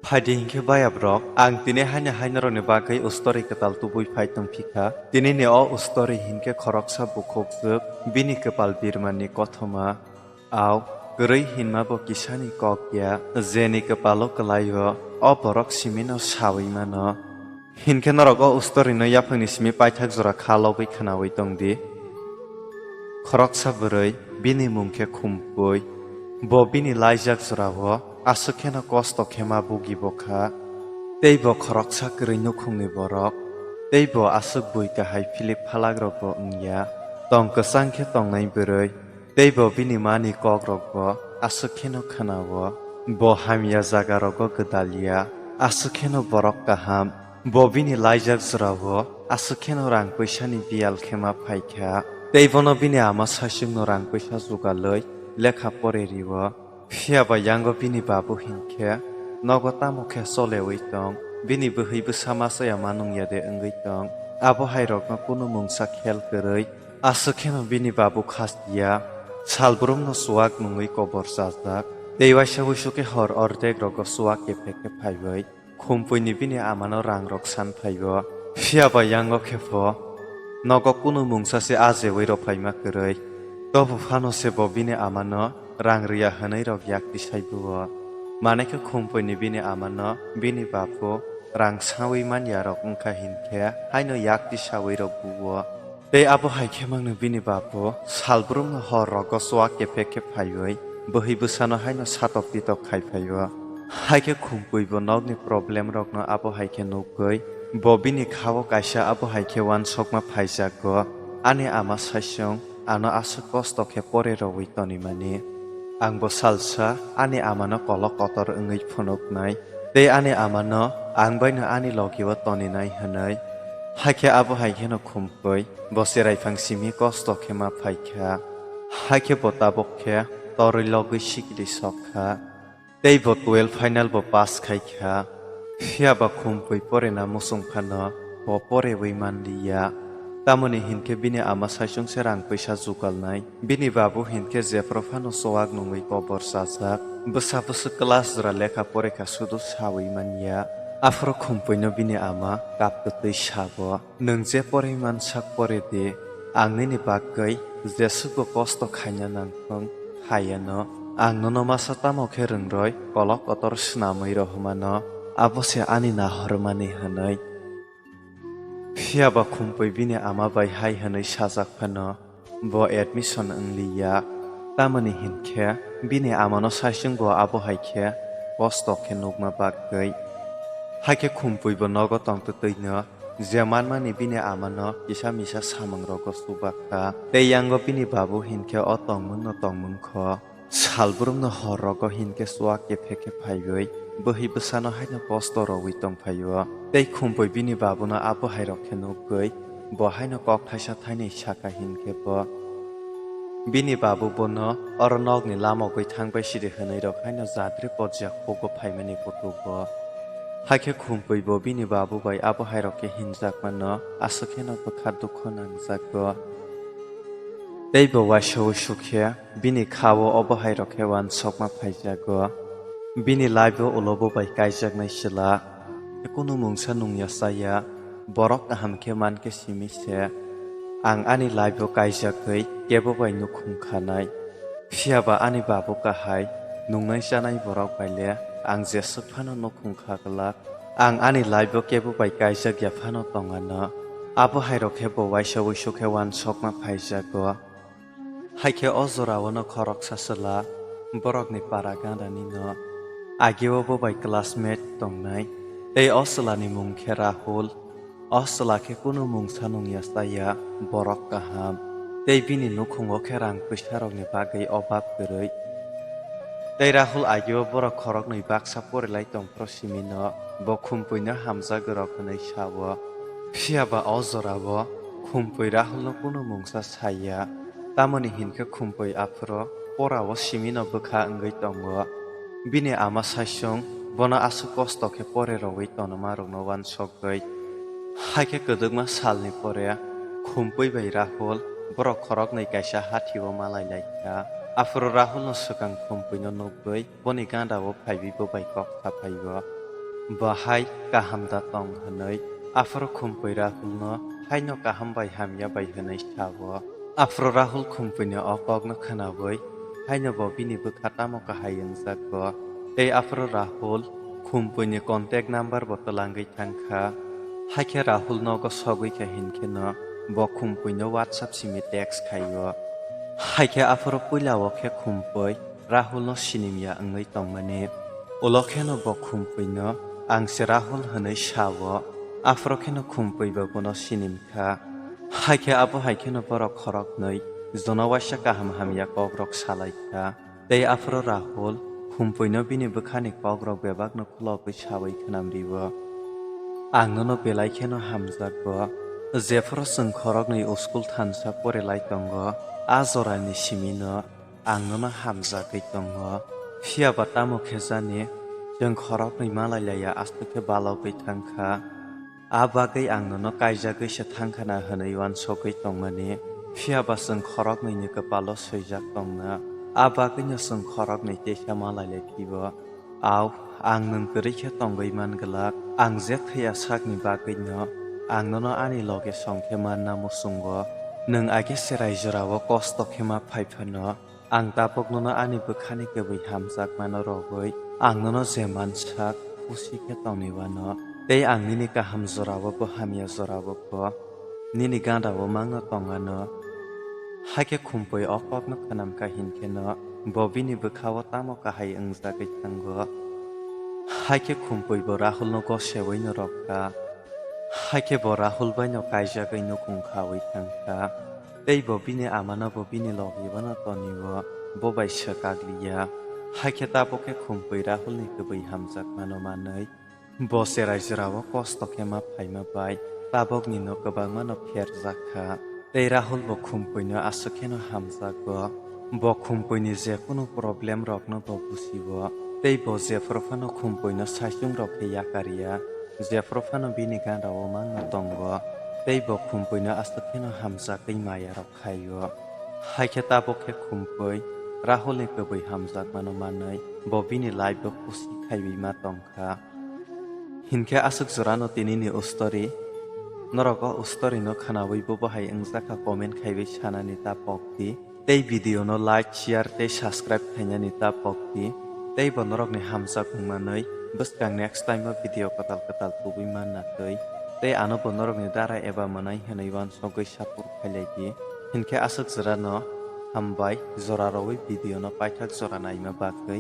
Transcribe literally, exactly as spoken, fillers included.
Phaidi hinkhe bayabrok, ang tini haino hai norokni bagwi ustori kwtal tubui phai tongphikha. Tinini o ustori hinkhe khoroksa bukhukjwk, bini kwpal birmani kothoma. Au, kwrwi hinma bo kisani kok ya, jeni kwpalo kwlaio, o borok simino sawi mano. Hinkhe norok o ustorino yaphangni simi paithak jora kha lobwi khwnawi tongdi. Khoroksa bwrwi, bini mung khe Khumpui. Bo bini laijak jorao aswk kheno kosto khe ma bugi bo kha. Tei bo khoroksa kwrwi nukhungni borok. Tei bo aswk bui kahai philip phalakrokbo wngya. Tong kwchang khe tongnai bwrwi. Tei bo bini mani kokrokbo aswk kheno khwnao. Bo hamya jagarogo gwdalya, aswk kheno borok kaham. Bo bini laijak jorao aswk kheno rang pwisani biyal khe ma phaikha. Tei bono bini ama saichungno rang pwisa jugalwi lekha pore rio. Phiya ba yango bini babu hinkhe nogo tamo khe cholewi tong, bini bwhwi bwsa machaya ma nungya de wngwi tong. Abo hairokno kunu mungsa khel kwrwi. Aswk kheno bini babu khasiya, salbrumno chuwak nungwi kobor chajak, tei waisa wuisu khe hor ordek rogo chuwak kephe khe phaiwi, Khumpuini bini amano rangrok san phaibo. Phiya ba yango khe pho, nogo kunu mungsa se ajewi rw phaima kwrwi, tobo phano se bo bini amano rang rwya hwnwi rok yak tisai buo. Manai khe Khumpuini bini amano bini babu rang sawi man yarok wngkha hinkhe haino yak tisawi rok buo. Tei abo hai khe mangno bini babu salbrumno hor rogo chuwak kephe khe phaiwi, bwhwi bwsano haino satok pitok khai phaio. Hai khe Khumpui bo nokni problem rokno abo hai khe nukgwi, bo bini khao kaisa abo hai khe uansukma phaijago, ani ama saichung ano aswk kosto khe pore rwwi tonimani. Ang bo salsa ani amano kolok kotor wngwi phunuknai, tei ani amano ang baino ani logio toninai hwnwi. Hai khe abo hai kheno Khumpui bo cheraifang simi kosto khe ma phaikha. Hai khe bo tabuk khe torwi logwi sikiri sok kha. Tei bo twelve final bo pass khai kha. Phiya ba Khumpui porena muchung phano bo porewi manliya. Tamoni hinkhe bini ama saichung se rang pwisa jugalnai. Bini babu hinkhe jephru phano chuwak nungwi kobor chajak. Bwsa bwswk class jora lekha porekha sudu sawi manya. Aphuru Khumpuino bini ama kap kwtwi sabo, "Nwng je porwi mansak pore di, ang nini bagwi jeswkbo kosto khaina nangthung, hayano. Ang nono masa tamo khe rwngroi kolok kotor swnamwi rohormano, abo se ani nahormani," hwnwi. Phiya ba Khumpui bini ama bai hai hwnwi sajak phano, bo admission wngliya. Tamoni hinkhe bini amano saichung bo abo hai khe kosto khe nukma bagwi. Hai khe Khumpui bo nogo tongtwtwino je manmani bini amano kisa misa samungrogo chubakha. Tei yango bini babu hinkhe o tongmungno tongmung kho. Salbrumno hor rogo hinkhe chuwak kephe khe phaiwi, bwhwi bwsano haino kosto rwwi tong phaio. Tei Khumpui bini babuno abo hai rok khe nukgwi, bo haino kok thaisa thainwi sakha hinkhe bo. Bini babu bono oro nokni lamogwi thangbai sidi hwnwi rok haino jatri pojya khugo phaimani kutugo. Hai khe Khumpui bo bini babu bai abo hai rok khe hinjakmano aswk kheno bwkha dukho nangjago. Tei bo waisa wuisu khe bini khao obo hai rok khe uansukma phaijago. Bini life o ulo bo bai kaijaknai chwla. Kunu mungsa nungya chaya, borok kaham khe mankhe simi se. Ang ani life o kaijagwi kebo bai nukhung khanai. Phiya ba ani babu kahai, nungnai chanai borok bai le ang jeswk phano nukhung kha glak. Ang ani life o kebo bai kaijak ya phano tongano. Abo hai rok khe bo waisa wuisu khe uansukma phaijago. Hai khe o jorao no khoroksa chwla, borokni para gana ni no. Ageo bo bai classmate tongnai. Tei o chwla ni mung khe Rahul. O chwla khe kunu mungsa nungya chaya, borok kaham. Tei bini nukhungo khe rang pwisa rokni bagwi obab kwrwi. Tei Rahul ageo borok khoroknwi baksa porilai tong phro simi no, bo Khumpui no hamjagwi rok hwnwi sao. Phiya ba o jorao Khumpui Rahul no kunu mungsa saya. Tamoni hinkhe Khumpui aphuru porao simi no bwkha wngwi tongo. Bini ama saichung bono aswk kosto khe pore rwwi tonma rokno uansukgwi. Hai khe kwdwkma salni pore Khumpui bai Rahul borok khoroknwi kaisa hathio malai lai kha. Aphuru Rahul no swkang Khumpui no nukgwi boni ganda o phaiwi bo bai kok sa phai o. Bo hai kaham da tong hwnwi aphuru Khumpui Rahulno haino kaham bai hamya bai hwnwi sa-o. Aphuru Rahul Khumpui ni o kokno khwnawi haino bo bini bwkha tamo kahai wngjago. Tei aphuru Rahul Khumpui ni contact number bo twlangwi thangkha. Hakhe Rahul nogo sogwi kha hinkheno bo Khumpui no WhatsApp simi text khaio. Hakhe aphuru puila o khe Khumpui Rahul no sinimya wngwi tongmani. Ulo kheno bo Khumpui no ang se Rahul hwnwi sa-o. Aphuru kheno Khumpui bo bono sinimkha. Hakhe abo hai kheno borok khoroknwi jono waisa kaham hamya kokrok salaikha. Tei aphuru Rahul Khumpui no bini bwkhani kokrok bebakno khulogwi sawi khwnam rio. Ang nono belai kheno hamjakgo. Jephuru chwng khoroknwi school thansa pore lai tongo, a jorani simino ang nono hamjagwi tongo. Phiya ba tamo khe jani chwng khoroknwi malai laiya, aswk khe balogwi thangkha. A bagwi ang nono kaijagwi se thangkhana hwnwi uansugwi tongmani. Phiya ba chwng khoroknwini kwpalo swijak tongna. A bagwino chwng khoroknwi teisa malai lai phio. Au, ang nwng kwrwi khe tongwi man glak. Ang je thwiya sakni bagwino ang nono ani loge song khe manna muchungo. Nwng age cherai jorao kosto khe ma phai phano, ang tabuk nono ani bwkhani kwbwi hamjakmano rogwi ang nono je mansak khusi khe tongwi uano. Tei ang nini kaham jorao bo hamya jorao bo nini gandao mangno tong ano. Hakhe Khumpui o kokno khwnamkha hinkheno bo bini bwkhao tamo kahai wngjagwi thango. Hakhe Khumpui bo Rahulno gosewino rwkha. Hakhe bo Rahul baino kaijagwi nukung khawi thangkha. Tei bo bini amano bo bini logibano tonio, bo bai swkakliya. Hakhe tabuk khe Khumpui Rahulni kwbwi hamjakmano manwi bo cherai jorao kosto khe ma phaima bai tabukni no kwbangmano pherjakha. Tei Rahul bo Khumpuino aswk kheno hamjakgo. Bo Khumpuini jekunu problem rokno bo bujigo. Tei bo jephuru phano Khumpuino saichung rok khe yakarya. Jephuru phano bini gandao mangno tongo. Tei bo Khumpuino aswk kheno hamjakgwi maya rok khaio. Haikhe tabuk khe Khumpui Rahulni kwbwi hamjakmano manwi bo bini life o khusi khaiwi ma tongkha. Hinkhe aswk jorano tinini o story. Norok o story no khwnawi bo bahai wngjakha comment khaiwi sanani ta pokdi. Tei video no like, share tei subscribe khainani ta pokdi. Tei bo norokni hamjakmung manwi bwskang next time o video kwtal kwtal tubui manna twi. Tei ano bo norokni dara eba mwnai hwnwi uansugwi support khailai di. Hinkhe aswk jorano hambai jora rwui video no paithak jora naima bagwi.